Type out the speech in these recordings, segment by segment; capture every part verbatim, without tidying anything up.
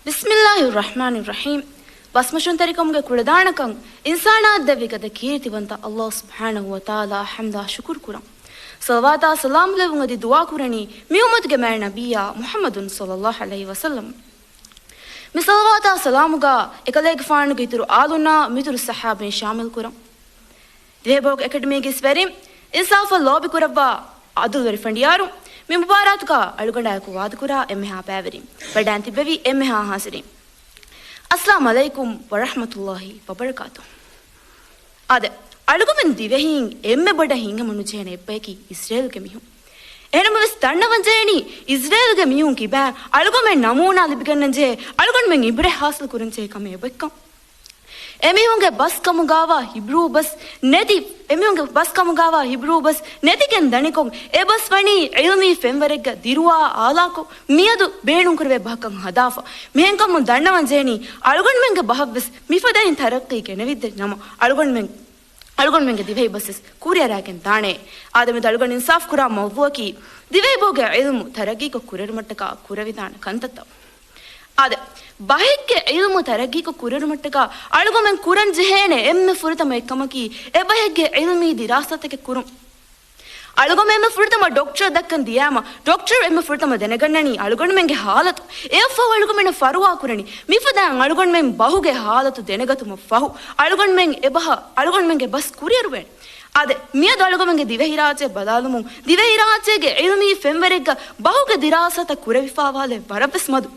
ބިސްމިއްލާހިއްރަޙްމާނިއްރަޙީމް. ބަސްމަށުންތެރިކަމުގެ ކުޅަދާނަކަން އިންސާނާއަށް ދެއްވި ގަދަ ކީރިތިވަންތަ އައްލާހު ސުބްޙާނަހު ވަތަޢާލާއަށް ޙަމްދާ ޝުކުރު ކުރަން. ޞަލަވާތާ ސަލާމް ލެއްވުން އަދި ދުޢާ ކުރަނީ މި އުއްމަތުގެ މާތް ނަބިއްޔާ މުޙައްމަދުން ޞައްލައްލާހު ޢަލައިހި ވަސައްލަމް. މި ޞަލަވާތާ ސަލާމުގަ އެކަލޭގެފާނުގެ އިތުރު އާލުންނާ މިތުރު ޞަޙާބީން ޝާމިލް ކުރަން. ދިވެހިބަހުގެ އެކަޑަމީގެ އިސްވެރިން، އިންސާފަށް ލޯބި ކުރައްވާ އަދުލުވެރި ފަނޑިޔާރުން، މި މުބާރާތުގަ އަޅުގަނޑާއެކު ވާދަކުރާ އެންމެހާ ބައިވެރިން، ވަޑައިން ތިއްބެވި އެންމެހާ ޙާޟިރީން، އައްސަލާމު ޢަލައިކުމް ވަރަޙްމަތުﷲި ވަބަރަކާތުހު. އާދެ، އަޅުގަނޑުމެން ދިވެހީން އެންމެ ބޮޑަށް ހިތްހަމަ ނުޖެހޭނެ އެއްބަޔަކީ އިސްރޭލުގެ މީހުން. އެހެންނަމަވެސް ދަންނަވަން ޖެހެނީ، އިސްރޭލުގެ މީހުން ކިބައިން އަޅުގަނޑުމެން ނަމޫނާ ލިބިގަންނަން ޖެހޭ، އަޅުގަނޑުމެން އިބްރަތް ޙާޞިލު ކުރަން ޖެހޭ ކަމެއް އެބައޮތްކަން. އެމީހުންގެ ބަސްކަމުގާވާ ހިބްރޫ ބަސް ނެތި، އެމީހުންގެ ބަސްކަމުގާވާ ހިބްރޫ ބަސް ނެތިގެން ދަނިކޮށް، އެ ބަސް ވަނީ ޢިލްމީ ފެންވަރެއްގަ ދިރުވާ އާލާކޮށް، މިއަދު ބޭނުންކުރެވޭ ބަހަކަށް ހަދާފަ. މިހެންކަމުން ދަންނަވަން ޖެހެނީ، އަޅުގަނޑުމެންގެ ބަހަށްވެސް މިފަދައިން ތަރައްޤީ ގެނެވިއްޖެ ނަމަ، އަޅުގަނޑުމެން، އަޅުގަނޑުމެންގެ ދިވެހި ބަސްވެސް ކުރިއަރާގެން ދާނެ. އާދެ، މިއަދު އަޅުގަނޑު އިންސާފް ކުރާ މައުޟޫއަކީ، ދިވެހިބަހުގެ ޢިލްމު ތަރައްޤީކޮށް ކުރިއެރުމަށްޓަކާ ކުރެވިދާނެ ކަންތައްތައް. އާދެ، ބަހެއްގެ ޢިލްމު ތަރައްޤީކޮށް ކުރިއެރުމަށްޓަކާ އަޅުގަނޑުމެން ކުރަން ޖެހޭނެ އެންމެ ފުރަތަމަ އެއްކަމަކީ، އެބަހެއްގެ ޢިލްމީ ދިރާސާތަކެއް ކުރުން. އަޅުގަނޑުމެން އެންމެ ފުރަތަމަ ޑޮކްޓަރަށް ދައްކަން ދިޔައިމަ، ޑޮކްޓަރު އެންމެ ފުރަތަމަ ދެނެގަންނަނީ އަޅުގަނޑުމެންގެ ޙާލަތު. އެއަށްފަހު އަޅުގަނޑުމެން ފަރުވާ ކުރަނީ، މިފަދައިން އަޅުގަނޑުމެން ބަހުގެ ޙާލަތު ދެނެގަތުމަށް ފަހު، އަޅުގަނޑުމެން އެބަހަށް، އަޅުގަނޑުމެންގެ ބަސް ކުރިއެރުވޭނެ. އާދެ، މިއަދު އަޅުގަނޑުމެންގެ ދިވެހިރާއްޖެ ބަލާލުމުން، ދިވެހިރާއްޖޭގެ ޢިލްމީ ފެންވަރެއްގަ ބަހުގެ ދިރާސާތައް ކުރެވިފާވާލެއް ވަރަށްވެސް މަދު.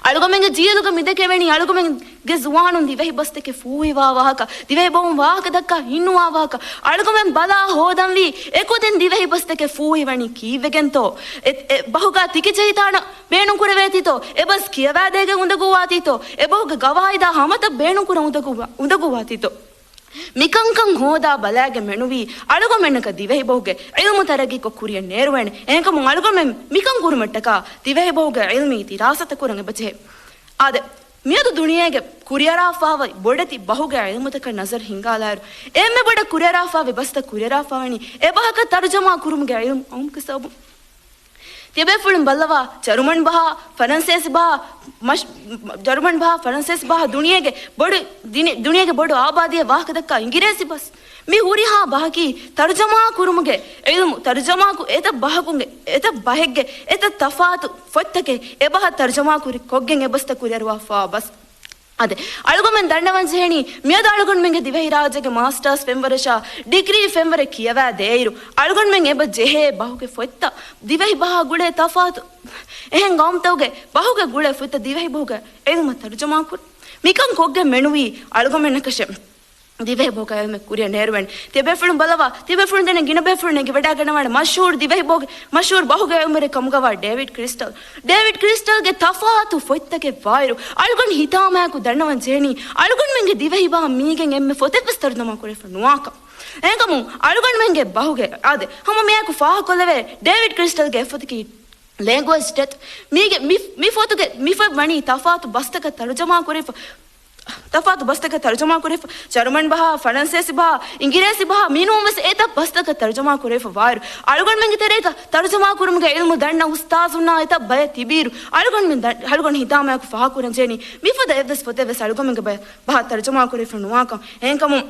އަޅުގަމެންގެ ޖީލުގަ މިދެކެވެނީ އަޅުގަމެންގެ ޒުވާނުން ދިވެހި ބަސްތަކެއް ފޫހިވާ ވާހަކަ، ދިވެހި ބަހުން ވާހަކަ ދައްކާ ހިންނުވާ ވާހަކަ. އަޅުގަމެން ބަލާ ހޯދަންވީ އެކުދިން ދިވެހި ބަސްތަކެއް ފޫހިވަނީ ކީއްވެގެންތޯ؟ އެ، އެ ބަހުގަ ތިކި ޖެހި ތާނަ ބޭނުން ކުރެވޭތީތޯ؟ އެ ބަސް ކިޔަވާދޭގެން އުނދަގޫވާތީތޯ؟ އެ ބަހުގެ ގަވާއިދާ ހަމަތައް ބޭނުން ކުރަން އުނދަގޫވާ، އުނދަގޫވާތީތޯ؟ މިކަންކަން ހޯދާ ބަލާގެން މެނުވީ އަޅުގަމެންނަކަށް ދިވެހި ބަހުގެ ޢިލްމު ތަރައްގީކޮށް ކުރިއަށް ނޭރުވޭނެ. އެހެންކަމުން އަޅުގަމެން މިކަން ކުރުމަށްޓަކާ ދިވެހި ބަހުގެ ޢިލްމީ ދިރާސާތައް ކުރަން އެބަޖެހޭ. އާދެ، މިއަދު ދުނިޔޭގެ ކުރިއަރާފާވަ ބޮޑެތި ބަހުގެ ޢިލްމުތަކަށް ނަޒަރު ހިންގާލާއިރު، އެންމެ ބޮޑަށް ކުރިއަރާފާވި ބަސްތައް ކުރިއަރާފާވަނީ އެބަހަކަށް ތަރުޖަމާ ކުރުމުގެ ޢިލްމު އައުމުގެ ސަބަބުން. ތިޔަބޭފުޅުން ބައްލަވާ، ޖަރުމަން ބަހާ، ފަރަންސޭސި ބަހާ، މަޝް-، ޖަރުމަން ބަހާ، ފަރަންސޭސި ބަހާ ދުނިޔޭގެ ބޮޑު ދިނި-، ދުނިޔޭގެ ބޮޑު އާބާދީއެއް ވާހަކަ ދައްކާ އިނގިރޭސި ބަސް. މި ހުރިހާ ބަހަކީ ތަރުޖަމާ ކުރުމުގެ ޢިލްމު، ތަރުޖަމާ ކު-، އެތައް ބަހަކުންގެ، އެތައް ބަހެއްގެ، އެތައް ތަފާތު ފޮތްތަކެއް އެބަހަށް ތަރުޖަމާ ކުރި ކޮށްގެން އެ ބަސްތައް ކުރިއަރުވާފާ ބަސް. އާދެ، އަޅުގަމެން ދަންނަވަން ޖެހެނީ، މިއަދު އަޅުގަނޑުމެންގެ ދިވެހިރާއްޖޭގެ މާސްޓާސް ފެންވަރަށާ ޑިގްރީ ފެންވަރެއް ކިޔަވާ ދޭއިރު، އަޅުގަނޑުމެން އެބަ ޖެހޭ ބަހުގެ ފޮތްތައް، ދިވެހި ބަހާ ގުޅޭ ތަފާތު، އެހެން ގައުމުތަކުގެ ބަހުގެ ގުޅޭ ފޮތްތައް ދިވެހި ބަހުގެ ޢިލްމަށް ތަރުޖަމާ ކުރުން. މިކަން ކޮށްގެން މެނުވީ އަޅުގަމެންނަކަށެއް. ދިވެހި ބަހުގެ ޢިލްމެއް ކުރިއަށް ނޭރުވޭނެ. ތިޔަބޭފުޅުން ބަލަވާ، ތިޔަބޭފުޅުން ދެންނެވި ގިނަ ބޭފުޅުން އެނގިވަޑައިގަންނަވާނެ މަޝްހޫރު ދިވެހި ބަހުގެ، މަޝްހޫރު ބަހުގެ ޢިލްމުވެރި ކަމުގަވާ ޑޭވިޑް ކްރިސްޓަލް. ޑޭވިޑް ކްރިސްޓަލްގެ ތަފާތު ފޮތްތަކެއް ވާއިރު، އަޅުގަނޑު ހިތާމަޔާއެކު ދަންނަވަން ޖެހެނީ، އަޅުގަނޑުމެންގެ ދިވެހި ބަހަށް މީގެން އެންމެ ފޮތެއްވެސް ތަރުޖަމާ ކުރެވިފަ ނުވާކަން. އެހެންކަމުން އަޅުގަނޑުމެންގެ ބަހުގެ، އާދެ، ހަމަ މިއާއެކު ފާހަގަކޮށްލެވޭ ޑޭވިޑް ކްރިސްޓަލްގެ އެއް ފޮތަކީ ލެންގުއޭޖް ޑެތް. މީގެ މި، މި ފޮތުގެ މި ފޮތް ވަނީ ތަފާތު ބަސްތަކަށް ތަރުޖަމާ ކުރެވިފަ، ތަފާތު ބަސްތަކަށް ތަރުޖަމާ ކުރެވިފަ، ޖަރުމަން ބަހާ، ފަރަންސޭސި ބަހާ، އިނގިރޭސި ބަހާ، މިނޫންވެސް އެތައް ބަސްތަކަށް ތަރުޖަމާ ކުރެވިފަ ވާއިރު، އަޅުގަނޑުމެންގެ ތެރޭގަ ތަރުޖަމާ ކުރުމުގެ ޢިލްމު ދަންނަ އުސްތާޒުންނާ އެތައް ބަޔެއް ތިބިއިރު، އަޅުގަނޑުމެން ދަ-، އަޅުގަނޑު ހިތާމަޔާއެކު ފާހަގަކުރަން ޖެހެނީ، މިފަދަ އެއްވެސް ފޮތެއްވެސް އަޅުގަމެންގެ ބަ-، ބަހަށް ތަރުޖަމާ ކުރެވިފަ ނުވާކަން. އެހެންކަމުން،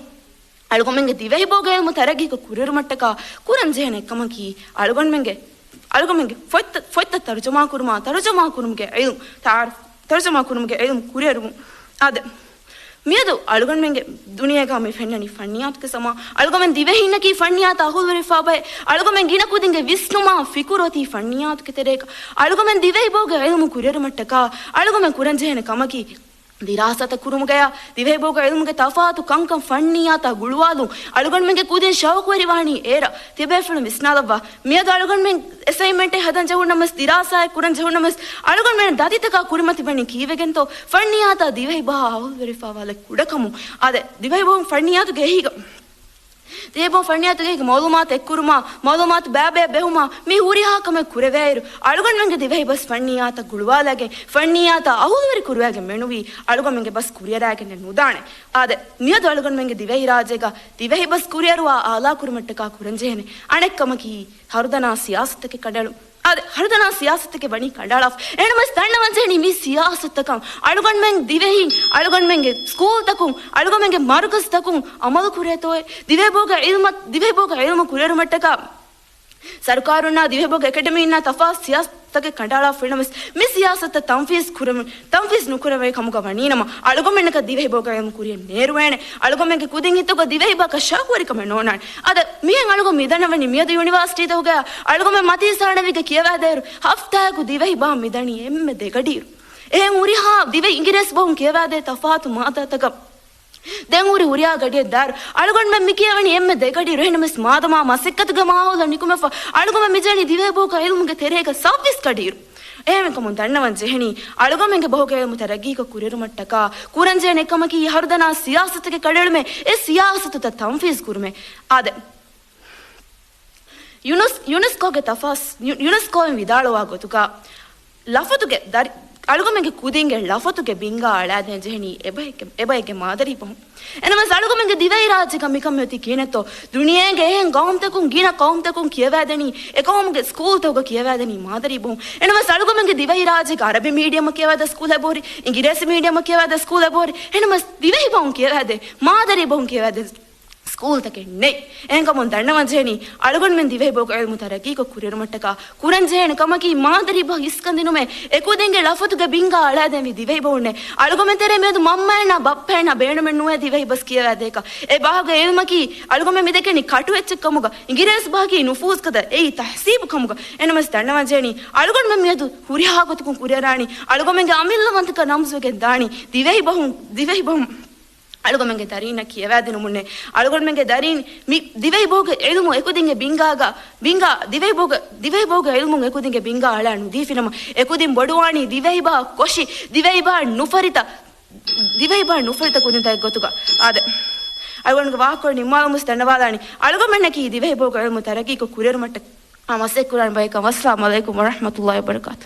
އަޅުގަމެންގެ ދިވެހިބަހުގެ ޢިލްމު ތަރައްގީކޮށް ކުރިއެރުމަށްޓަކާ ކުރަން ޖެހޭނެ އެއްކަމަކީ، އަޅުގަނޑުމެންގެ، އަޅުގަމެންގެ ފޮތްތައް، ފޮތްތައް ތަރުޖަމާ ކުރުމާ، ތަރުޖަމާ ކުރުމުގެ ޢިލްމު، ތަޢާރިފް، ތަރުޖަމާ ކުރުމުގެ ޢިލްމު ކުރިއެރުމުން. އާދެ، މިއަދު އަޅުގަނޑުމެންގެ ދުނިޔޭގަ މި ފެންނަނީ ފަންނިއްޔާތުގެ ސަމާ. އަޅުގަމެން ދިވެހީންނަކީ ފަންނިއްޔާތަށް އަހުލުވެރިވެފާ ބައެއް. އަޅުގަމެން ގިނަ ކުދިންގެ ވިސްނުމާ ފިކުރު އޮތީ ފަންނިއްޔާތުގެ ތެރޭގަ. އަޅުގަމެން ދިވެހިބަހުގެ ޢިލްމު ކުރިއެރުމަށްޓަކާ އަޅުގަމެން ކުރަން ޖެހޭނެ ކަމަކީ، ދިރާސާތައް ކުރުމުގަޔާ، ދިވެހިބަހުގެ ޢިލްމުގެ ތަފާތު ކަންކަން ފަންނިއްޔާތާ ގުޅުވާލުން. އަޅުގަނޑުމެންގެ ކުދިން ޝައުޤުވެރިވާނީ އޭރަށް. ތިޔަބޭފުޅުން ވިސްނާލައްވާ. މިއަދު އަޅުގަނޑުމެން އެސައިންމެންޓެއް ހަދަން ޖެހުނަމަސް، ދިރާސާއެއް ކުރަން ޖެހުނަމަސް، އަޅުގަނޑުމެން ދަތިތަކާ ކުރިމަތި ވަނީ ކީއްވެގެންތޯ؟ ފަންނިއްޔާތާ ދިވެހިބަހާ އަހުލުވެރިވެފާވާލެއް ކުޑަކަމުން. އާދެ، ދިވެހިބަހުން ފަންނިއްޔާތުގެ އެހީގަ ދިވެހިބަހުން ފަންނިއްޔާތުގެ އެހީގަ މަޢުލޫމާތު އެއްކުރުމާ، މަޢުލޫމާތު ބައިބައި ބެހުމާ، މި ހުރިހާ ކަމެއް ކުރެވޭއިރު، އަޅުގަނޑުމެންގެ ދިވެހި ބަސް ފަންނިއްޔާތަށް ގުޅުވާލައިގެން، ފަންނިއްޔާތާ އަހުލުވެރި ކުރުވައިގެން މެނުވީ، އަޅުގަނޑުމެންގެ ބަސް ކުރިއަރާގެން ނުދާނެ. އާދެ، މިއަދު އަޅުގަނޑުމެންގެ ދިވެހިރާއްޖޭގަ ދިވެހި ބަސް ކުރިއަރުވާ އާލާ ކުރުމަށްޓަކާ ކުރަންޖެހޭނެ އަނެއްކަމަކީ، ހަރުދަނާ ސިޔާސަތުތަކެއް ކަނޑައެޅުން. އާދެ، ހަރުދަނާ ސިޔާސަތުގެ ވަނީ ކަނޑައަޅާފަ. އެހެންނަމަވެސް ދަންނަވަންޖެހެނީ މި ސިޔާސަތުތަކަށް އަޅުގަނޑުމެން ދިވެހި، އަޅުގަނޑުމެންގެ ސްކޫލްތަކުން، އަޅުގަނޑުމެންގެ މަރުކަޒުތަކުން އަމަލު ކުރޭތޯއޭ؟ ދިވެހިބަހުގެ ޢިލްމަށް، ދިވެހިބަހުގެ ޢިލްމު ކުރިއެރުމަށްޓަކާ ސަރުކާރުންނާ ދިވެހިބަހުގެ އެކަޑަމީންނާ ތަފާތު ސިޔާސަތުތަކެއް ކަނޑައަޅާފަ ވީނަމަވެސް، މި ސިޔާސަތުތައް ތަންފީޒް ކުރެވެ-، ތަންފީޒް ނުކުރެވޭ ކަމުގަ ވަނީނަމަ، އަޅުގަނޑުމެންނަކަށް ދިވެހިބަހުގެ ޢިލްމު ކުރިއަށް ނޭރުވޭނެ. އަޅުގަނޑުމެންގެ ކުދިން ހިތުގަ ދިވެހިބަހަކަށް ޝައުޤުވެރިކަމެއް ނޯންނާނެ. އާދެ، މިހެން އަޅުގަނޑު މިދަންނަވަނީ މިއަދު ޔުނިވާސިޓީތަކުގަ އަޅުގަނޑުމެން މަތީ ސާނަވީގަ ކިޔަވާދޭއިރު، ހަފްތާއަކު ދިވެހި ބަހަށް މިދަނީ އެންމެ ދެގަޑިއިރު. އެހެން ހުރިހާ ދިވެ-، އިނގިރޭސި ބަހުން ކިޔަވާދޭ ތަފާތު މާއްދާތަކަށް ދެން ހުރި ހުރިހާ ގަޑިއެއް ދާއިރު، އަޅުގަނޑުމެން މި ކިޔަވަނީ އެންމެ ދެގަޑިއިރު. އެހެންނަމަވެސް މާދަމާ މަސައްކަތުގެ މާހައުލަށް ނިކުމެފަ އަޅުގަނޑުމެން މިޖެހެނީ ދިވެހިބަހުގެ ޢިލްމުގެ ތެރޭގަ ސައުވީސް ގަޑިއިރު. އެހެންކަމުން ދަންނަވަން ޖެހެނީ، އަޅުގަނޑުމެންގެ ބަހުގެ ޢިލްމު ތަރައްގީކޮށް ކުރިއެރުމަށްޓަކާ ކުރަންޖެހޭނެ ކަމަކީ ހަރުދަނާ ސިޔާސަތުގެ ކަނޑައެޅުމެއް، އެ ސިޔާސަތުތައް ތަންފީޒް ކުރުމެއް. އާދެ، ޔުނެސް-، ޔުނެސްކޯގެ ތަފާސް-، ޔު-، ޔުނެސްކޯއިން ވިދާޅުވާ ގޮތުގަ، ލަފަތުގެ ދަރި-، އަޅުގަނޑުމެންގެ ކުދިންގެ ލަފަތުގެ ބިންގާ އަޅާދޭން ޖެހެނީ އެބައެއްގެ، އެބައެއްގެ މާދަރީ ބަހުން. އެނަމަސް އަޅުގަނޑުމެންގެ ދިވެހިރާއްޖޭގަ މިކަމެއް އޮތީ ކިހިނެއްތޯ؟ ދުނިޔޭގެ އެހެން ގައުމުތަކުން، ގިނަ ގައުމުތަކުން ކިޔަވާދެނީ، އެ ގައުމުގެ ސްކޫލްތަކުގަ ކިޔަވާދެނީ މާދަރީ ބަހުން. އެނަމަސް އަޅުގަނޑުމެންގެ ދިވެހިރާއްޖޭގަ ޢަރަބި މީޑިއަމަށް ކިޔަވާދޭ ސްކޫލް އެބަހުރި، އިނގިރޭސި މީޑިއަމަށް ކިޔަވާދޭ ސްކޫލް އެބަހުރި. އެނަމަސް ދިވެހި ބަހުން ކިޔަވާދޭ، މާދަރީ ބަހުން ކިޔަވާދޭ ސްކޫލްތަކެއް ނެތް. އެހެންކަމުން ދަންނަވަން ޖެހެނީ، އަޅުގަނޑުމެން ދިވެހިބަހުގެ ޢިލްމު ތަރައްގީކޮށް ކުރިއެރުމަށްޓަކާ ކުރަން ޖެހޭނެ ކަމަކީ، މާދަރީ ބަހަށް އިސްކަންދިނުމޭ، އެކުދިންގެ ލަފަތުގެ ބިންގާ އަޅާދޭންވީ ދިވެހިބަހުންނޭ. އަޅުގަމެން ތެރޭ މިއަދު މަންމައެއްނާ ބައްޕައެއްނާ ބޭނުމެއް ނުވޭ ދިވެހި ބަސް ކިޔަވާދޭކަށް. އެ ބަހުގެ ޢިލްމަކީ، އަޅުގަމެން މިދެކެނީ ކަޓު އެއްޗެއް ކަމުގަ، އިނގިރޭސި ބަހަކީ ނުފޫޒުގަދަ، އެއީ ތަހްސީބު ކަމުގަ. އެނަމަސް ދަންނަވަން ޖެހެނީ، އަޅުގަނޑުމެން މިއަދު ހުރިހާ ގޮތަކުން ކުރިއަރާނީ، އަޅުގަމެންގެ އަމިއްލަ ވަންތަކަށް ނަމުސްވެގެން ދާނީ ދިވެހި ބަހުން، ދިވެހި ބަހުން. އަޅުގަމެންގެ ދަރީންނަށް ކިޔަވާދިނުމުންނޭ. އަޅުގަނޑުމެންގެ ދަރީން މި ދިވެހިބަހުގެ ޢިލްމު އެކުދިންގެ ބިންގާގަ، ބިންގާ، ދިވެހިބަހުގެ، ދިވެހިބަހުގެ ޢިލްމުން އެކުދިންގެ ބިންގާ އަޅާ ނުދީފިނަމަ، އެކުދިން ބޮޑުވާނީ ދިވެހިބަހަށް ކޮށި، ދިވެހިބަހަށް ނުފަރިތަ، ދިވެހިބަހަށް ނުފަރިތަ ކުދިންތަކެއް ގޮތުގަ. އާދެ، އަޅުގަނޑުގެ ވާހަކަ ނިންމާލަމުން ދަންނަވާލާނީ، އަޅުގަމެންނަކީ ދިވެހިބަހުގެ ޢިލްމު ތަރައްގީކޮށް ކުރިއެރުމަށްޓަކާ މަސައްކަތް ކުރާނެ ބައެއްކަން. އައްސަލާމު ޢަލައިކުމް ވަރަޙްމަތުﷲި ވަބަރަކާތު.